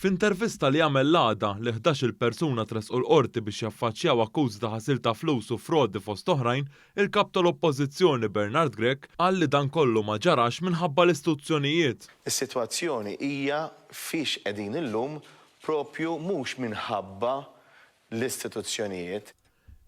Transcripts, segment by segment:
F'intervista li għamel l-għada li 11-il persuna tressqu l-Qorti biex jaffaċċjaw akkużi ta' ħasil ta' flus u frodi fost oħrajn, il-Kap tal-Oppożizzjoni Bernard Grech qal li dan kollu ma ġarax minħabba l-istituzzjonijiet. Is-sitwazzjoni hija fiex qegħdin illum proprju mhux minħabba l-istituzzjonijiet.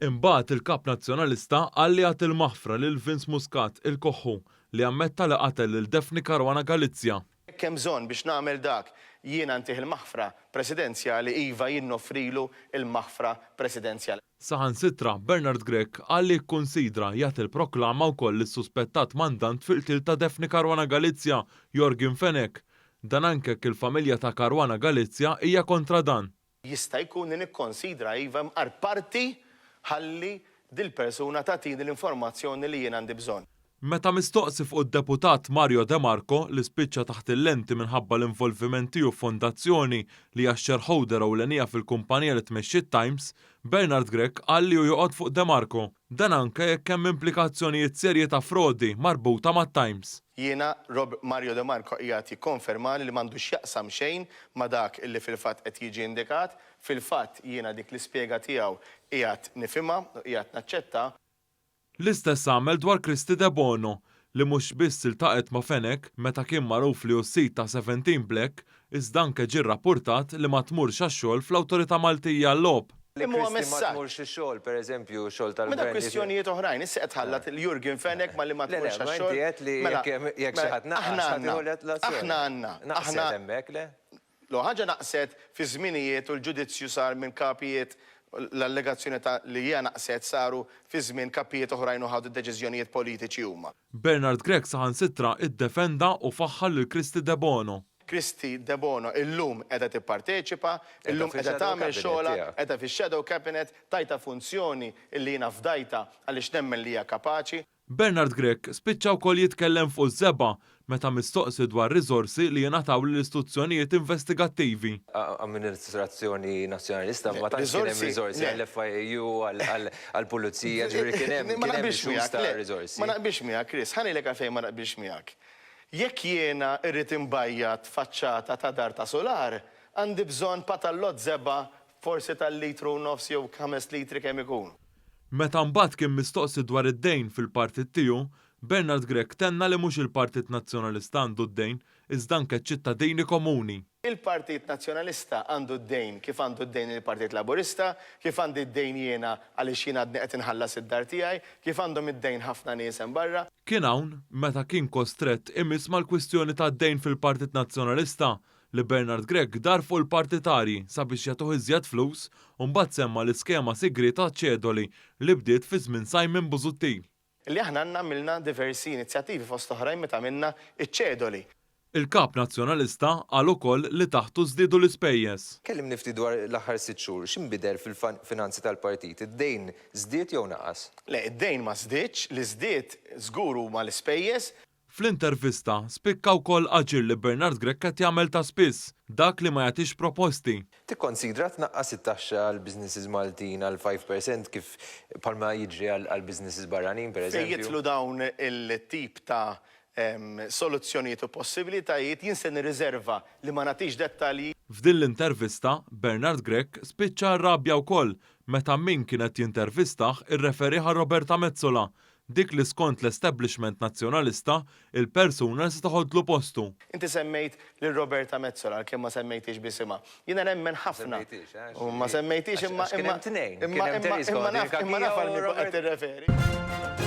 Imbagħad il-Kap Nazzjonalista qal li jagħti l-maħfra lil Vince Muscat, il-Koħħu, li ammetta li qatel lil Daphne Caruana Galizia. Jekk hemm bżonn biex nagħmel dak, jiena ntih il-maħfra Presidenzjali, iva jien noffrilu l-maħfra Presidenzjali. Saħansitra, Bernard Grech qal li jikkunsidra jagħti l-proklama wkoll lis-suspettat mandant fil-qtil ta' Daphne Caruana Galizia, Yorgen Fenech. Dan anke jekk il-familja ta' Caruana Galizia hija kontra dan. Jista' jkun li nikkonsidra iva imqar parti ħalli dil-persuna tagħtini l-informazzjoni li jien għandi bżonn. Meta mistoqsi fuq id-Deputat Mario De Marco li spiċċa taħt il-lenti minħabba l-involviment tiegħu f'fondazzjoni li hija x-shareholder ewlenija fil-kumpanija li tmexxi t-Times, Bernard Grech qal li hu joqgħod fuq De Marco. Dan anke jekk hemm implikazzjonijiet serji ta' frodi marbuta mat-Times. Jiena, Rob, Mario De Marco qiegħed jikkonfermali li m'għandu x'jaqsam xejn ma' dak illi fil-fatt qed jiġi indikat. Fil-fatt jiena dik l-ispjega tiegħu qiegħed nifhimha u qiegħed naċċettha. L-istess għamel dwar Kristy Debono, li mhux biss iltaqgħet ma' Fenech meta kien magħruf li hu s-sid ta' 17 Black, iżda anke ġie rrappurtat li ma tmurx għax-xogħol fl-Awtorità Maltija għal-Logħob. Imma huwa Kristi ma messaġġ. tmurx ix-xogħol, per eżempju, xogħol Ma dak tal-gvern. kwistjonijiet oħrajn, issa qed tħallat lil Jurgen Fenech ma' li ma Le, le, tmurx ma għax-xogħol. inti għedt li Mela, jekk hemm jekk xi mela, ħadd naqas aħna ħa għandna, tieħu l-azzjoni. aħna għandna, Naqset aħna hemmhekk, le? L-ewwel ħaġa naqset fi żminijiet u l-ġudizzju sar minn kapijiet, l-allegazzjoni ta' li hija naqset saru fi żmien kapijiet oħrajn u ħadu d-deċiżjonijiet politiċi huma. Bernard Grech saħansitra iddefenda u faħħar lil Kristy Debono. Kristy Debono illum qiegħda tipparteċipa, Qiegħda illum qiegħda fix-shadow tagħmel cabinet xogħolha, tiegħek. qiegħda fix-shadow cabinet, tajtha funzjoni illi jiena fdajtha għaliex nemmen li hija kapaċi. Bernard Grech spiċċa wkoll jitkellem fuq iż-żebgħa meta mistoqsi dwar riżorsi li jingħataw lill-istituzzjonijiet investigattivi. Amministrazzjoni Nazzjonalista ma tantx kien hemm riżorsi għall-FIAU, għall-Pulizija, ġifieri kien hemm kien hemm issues ta' riżorsi. Ma naqbilx miegħek, Chris, ħa ngħidlek għalfejn ma naqbilx miegħek. Jekk jiena rrid inbajjad faċċata ta' dar ta' sular, għandi bżonn patallott żebgħa forsi tal-litru u nofs jew ħames litri kemm ikun. Meta mbagħad kien mistoqsi dwar id-dejn fil-partit tiegħu, Bernard Grech tenna li mhux il-Partit Nazzjonalista għandu d-dejn, iżda anke ċ-ċittadini komuni. Il-Partit Nazzjonalista għandu d-dejn kif għandu d-dejn il-Partit Laburista, kif għandi d-dejn jiena għaliex jien għadni qed inħallas id-dar tiegħi, kif għandhom id-dejn ħafna nies hemm barra. Kien hawn meta kien kostrett imiss mal-kwistjoni tad-dejn fil-Partit Nazzjonalista li Bernard Grech dar fuq il-partitarji sabiex jagħtuh iżjed flus u mbagħad semma l-iskema sigrieta ċ-ċedoli li bdiet fi żmien Simon Busuttil. Li aħna għandna għamilna diversi inizjattivi fost oħrajn meta għamilna ċ-ċedoli. Il-Kap Nazzjonalista qal ukoll li taħtu żdiedu l-ispejjeż. Kellimni ftit dwar l-aħħar sitt xhur, x'inbidel fil-finanzi tal-partit? Id-dejn żdied jew naqas? Le, id-dejn ma żdiedx, li żdied żgur huma l-ispejjeż. Fl-intervista, spikka wkoll aġir li Bernard Grech qed jagħmel ta' spiss, dak li ma jagħtix proposti. Tikkonsidra tnaqqas it-taxxa għall-businesses Maltin għal 5% kif bħalma jiġri għall-businesses barranin, per Fejn eżempju? jidħlu dawn il-tip ta' soluzzjonijiet u possibilitajiet, jien se nirriżerva li ma nagħtix dettalji. F'din l-intervista, Bernard Grech spiċċa rrabja wkoll meta min kien qed jintervistah irreferih għal Roberta Metsola, Dik li skont l-establishment Nazzjonalista, il-persuna li se toħodlu postu. Inti semmejt lil Roberta Metsola għalkemm ma semmejthiex b'isimha. Jiena nemmen ħafna. Ma semmejthiex, eh? U ma semmejthiex imma Għax kien hemm tnejn. Imma Kien hemm imma Therese imma naf Cohen imma naf Cachia għal u min qed Robert tirreferi.